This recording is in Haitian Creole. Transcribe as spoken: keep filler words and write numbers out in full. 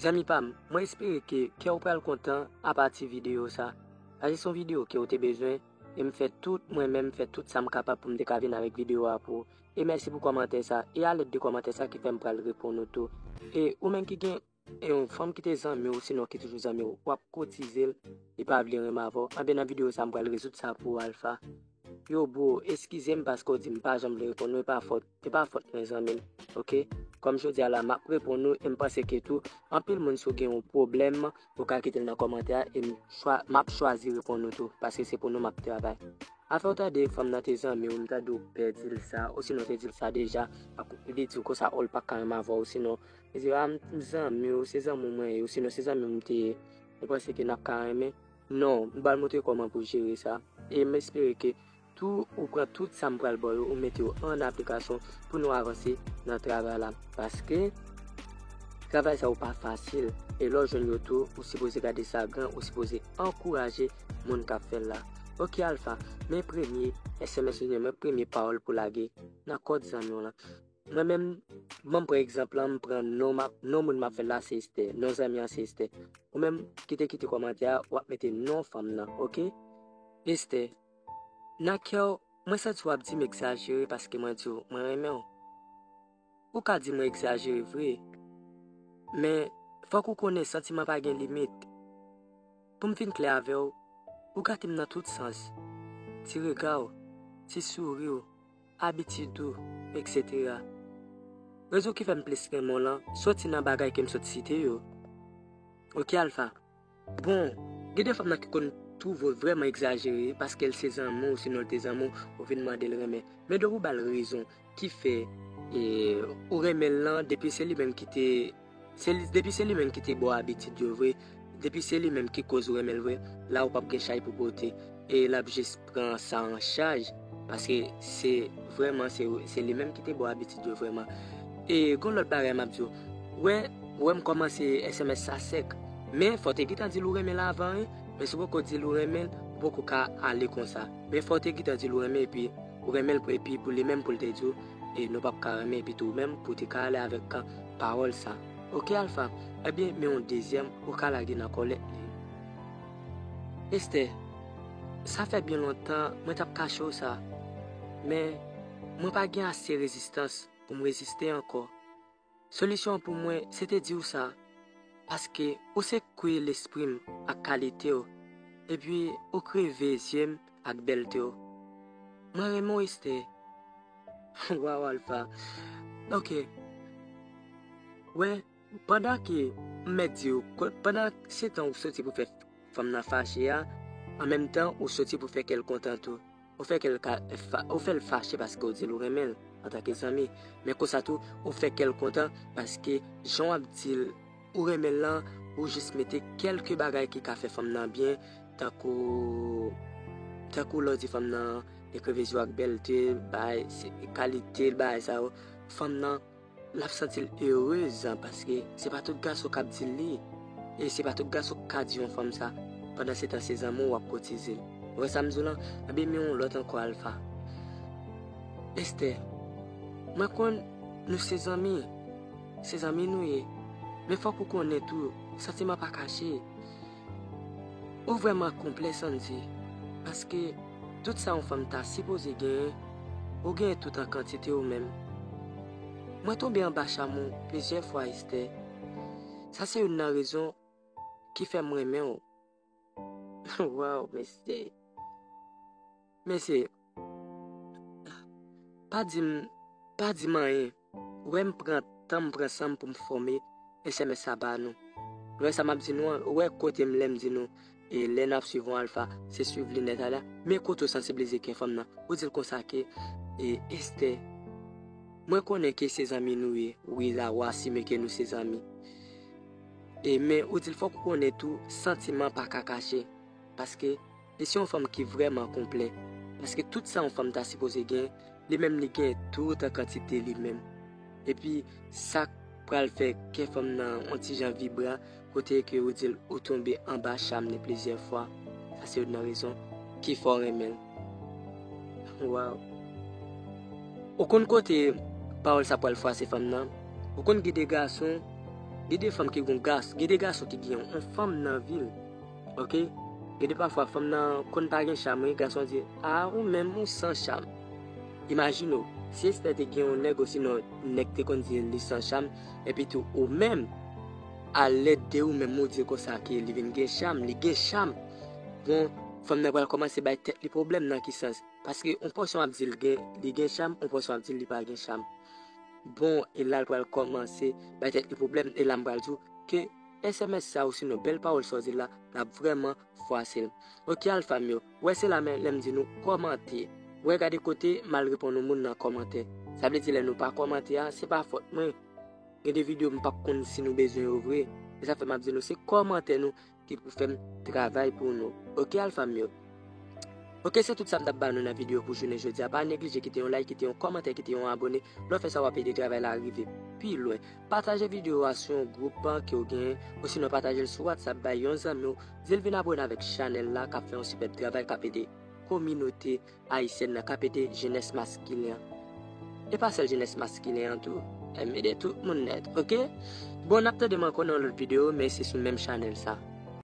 Zanmi pa m, mwen espere ke kè w pral kontan apati videyo sa. Sa se yon videyo ke w te bezwen, e m fè tout, mwen menm, m fè tout sa m kapab pou m te ka vin avèk videyo a pou ou. E mèsi pou kòmantè sa, e a lèd de kòmantè sa ki fè m pral reponn ou tou. E ou menm ki gen e yon fanm ki te zanmi w, sinon ki toujou zanmi w, w ap kotize l, li pa vle renmen avè w. Anben, nan videyo sa, m pral rezoud sa pou ou, Alpha. Yo, bro, eskize m paske w di m pa janm vle reponn ou, e pa fòt, e pa fòt mwen, zanmi m, oke? Kòm jodi a la, m ap reponn ou, e m panse ke tou, anpil moun, si w gen yon pwoblèm, ou ka kite l nan kòmantè a, e m chwa-, m ap chwazi reponn ou tou, paske se pou nou m ap travay. Afè w tande fanm nan te zanmi w, m tande w pè di l sa, osinon te di l sa deja, ak li di w konsa, o, l pa ka renmen avè w, osinon li di, a, m zanmi w, se zanmi w mwen ye, osinon se zanmi w m te ye, ou panse ke n ap ka renmen? Non, m pral montre kòman pou jere sa. E m espere ke tou ou pran tout sa m pral ba w yo, ou mete yo an aplikasyon pou nou avanse nan travay la. Paske travay sa yo pa fasil. E lè w jwenn yo tou, ou sipoze gade sa gran, ou sipoze ankouraje moun k ap fè l la. Oke, Alpha, men premye S M S oubyen men premye pawòl pou lage nan kòd zanmi w lan. Mwen menm, ban m pran egzanp lan, m pran non m ap, non moun m ap fè l la, se Esther. Non zanmi an, se Esther. Ou menm, kite, kite kòmantè a, w ap mete non fanm nan, oke? Esther, nan kè w, mwen santi w ap di m egzajere paske mwen di w, mwen renmen w. Ou ka di mwen egzajere vre, men fòk ou konnen santiman pa gen limit. Pou m fin klè avè w, ou gate m nan tout sans. Ti rega w, ti souri w, abitid ou, etsetera. Rezon ki fè m plis renmen w lan soti nan bagay ke m sot site yo. Oke, Alpha. Bon, gen de fanm nan ki konn twouve w vrèman egzajere paske l se zanmi w, sinon l te zanmi w, ou vin mande l renmen. Men depi w ba l rezon ki fè, e, ou renmen l lan, depi se li menm ki te, se li, depi se li menm ki te ba w abitid yo vre, depi se li menm ki koz ou renmen l vre, la ou p ap gen chay pou pote. E l ap jis pran sa an chaj, paske se vrèman se, se li menm ki te ba w abitid yo vrèman. E gon lòt bagay m ap di w, wè, wè m kòmanse S M S sa sèk, men fò w te gentan di l ou renmen l avan, wi, men si w poko di l ou renmen l, ou poko ka ale konsa. Men fò w te gentan di l ou renmen, epi ou renmen l, epi pou li menm pou l te di w, e nou p ap ka renmen, epi tou ou menm pou w te ka ale avèk pawòl sa. Oke, Alpha? Ebyen, men yon dezyèm, ou ka lage nan kòlèt li. Esther, sa fè byen lontan mwen t ap kache w sa, men mwen pa gen ase rezistans pou m reziste ankò. Solisyon an pou mwen, se te di w sa, paske ou se kwi lespri m ak kalite w, epi ou kreve zye m ak bèlte w. Mwen renmen w, Esther. Waw, Alpha. Oke. Wè, pandan ke m mèt di w, ko-, pandan se tan ou soti pou fè fanm nan fache a, an menm tan, ou soti pou fè kè l kontan tou. Ou fè kè l ka, fa-, ou fè l fache paske w di l ou renmen l antanke zanmi. Men konsa tou, ou fè kè l kontan paske jan w ap di l ou renmen l lan, ou jis mete kèlke bagay ki ka fè fanm nan byen, tankou, tankou lè w di fanm nan, li kreve zye w ak bèlte l, bay, se kalite l, bagay sa yo. Fanm nan, l ap santi l erez, paske se pa tout gason k ap di l li. E se pa tout gason k ka di yon fanm sa. Pandan se tan se zanmi w w ap kotize l. Ou wè sa m di w lan? Ebyen, men yon lòt ankò, Alpha. Esther, mwen konn nou se zanmi. Se zanmi nou ye. Men fòk ou konnen tou, santiman pa kache. Ou vrèman konplè, Sandy, paske tout sa yon fanm ta sipoze genyen, ou genyen tout an kantite ou menm. Mwen tonbe anba cham ou plizyè fwa, Esther. Sa se youn nan rezon ki fè m renmen w. Waw, mesye. Mesye, pa di m, pa di m anyen. Ou wè m pran tan m pran san m pou m fòme S M S sa ba nou. Ou wè sa m ap di nou an, ou wè kote m lè m di nou, e lè n ap swiv yon Alpha, se swiv li nèt ala. Men kote w sansibilize kè fanm nan, ou di l konsa ke, e, Esther, mwen konnen ke se zanmi nou ye, wi, la, ou asime ke nou se zanmi. E men, ou di l fòk ou konnen tou, santiman pa ka kache. Paske, li se yon fanm ki vrèman konplè. Paske tout sa yon fanm ta sipoze gen, li menm li gen tout an kantite li menm. Epi, sa k pral fè kè fanm nan yon ti jan vibre a, kote ke ou di l ou tonbe anba cham li plizyè fwa. Sa se youn nan rezon ki fè w renmen l. Waw. Ou konn kote pawòl sa pral fwase fanm nan? Ou konn gen de gason, Gen de fanm ki gen yon gason, gen de gason ki gen yon fanm nan vil. Ok? Gen de pafwa fanm nan konn pa gen cham, wi, gason di, "A, ou menm, ou san cham." Imajine w, si Esther te gen yon nèg, osinon nèg te konn di li san cham, epi tou ou menm, a lèd de ou menm, ou di konsa ke li vin gen cham, li gen cham. Bon, fanm nan pral kòmanse bay tèt li pwoblèm nan ki sans? Paske yon pòsyon ap di l gen, li gen cham, yon pòsyon ap di l li pa gen cham. Bon, e la l pral kòmanse bay tèt li pwoblèm, e la m pral di w ke S M S sa osinon bèl pawòl sa w di l la, l ap vrèman fwase l. Ok, alfa m yo, wè se la men lè m di nou kòmante. Wè gade kote m al reponn yon moun nan kòmantè. Sa vle di lè nou pa kòmante a, se pa fòt mwen. Gen de videyo m p ap konn si nou bezwen yo vre. E sa fè m ap di nou se kòmantè nou ki pou fè m travay pou nou. Ok, alfa m yo. Ok, se tout sa m t ap ba nou nan videyo pou jounen jodi a. Pa neglije kite yon like, kite yon kòmantè, kite yon abone. Lè w fè sa, w ap ede travay la rive pi lwen. Pataje videyo a sou yon gwoup ke w genyen, osinon pataje l sou WhatsApp bay yon zanmi w. Di l vin abone avèk chanèl la k ap fè yon sipèb travay k ap ede kominote ayisyèn nan, k ap ede jenès maskilen an. E pa sèl jenès maskilen an tou, m ede tout moun nèt, ok? Bon, n ap tande m ankò nan lòt videyo, men se sou menm chanèl sa.